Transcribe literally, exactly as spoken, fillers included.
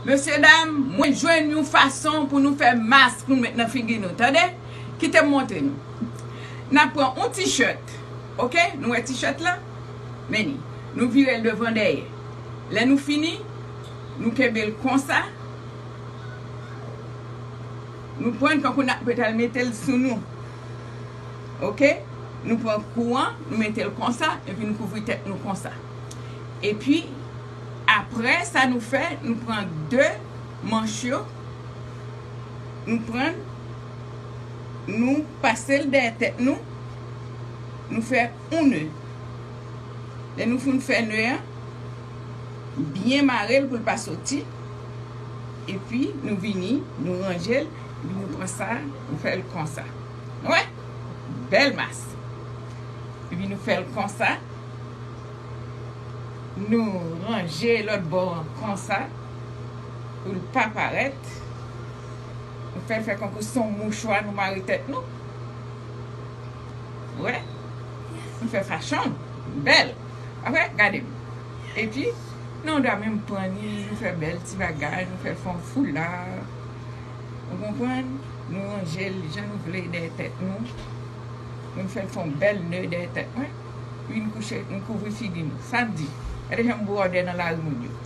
Mesye dam, mwen jwenn yon fason pou nou fè mask pou nou met nan figi nou, tande? Kite m montre nou. N ap pran yon t-shirt, oke? Nou wè t-shirt la? Men li. Nou vire l devan dèyè. Lè nou fini, nou kenbe l konsa. Nou pran l kankou n ap pral mete l sou nou. Oke? Nou pran kou an, nou mete l konsa, epi nou kouvri tèt nou konsa. Epi, apre sa nou fè, nou pran de manch yo, nou pran, nou pase l dèyè tèt nou, nou fè yon ne. Lè nou fin fè ne an, byen mare l pou l pa soti. Epi nou vini, nou ranje l, epi nou pran sa, nou fè l konsa. Wè? Bèl mask. Epi nou fè l konsa. Nou ranje lòt bò an konsa, pou l pa parèt. Nou fè l fè kankou se yon mouchwa nou mare tèt nou. Wè. Nou fè fachon. Bèl. Apre, gade m. Epi, nou dwa menm pran li, nou fè bèl ti bagay, nou fè l fè yon foula. Ou konprann? Nou ranje l jan nou vle dèyè tèt nou. Nou fè l fè yon bèl ne dèyè tèt mwen. Epi n kouche, n kouvri figi nou. Sa m di. Gade jan m bwòdè nan lari moun yo.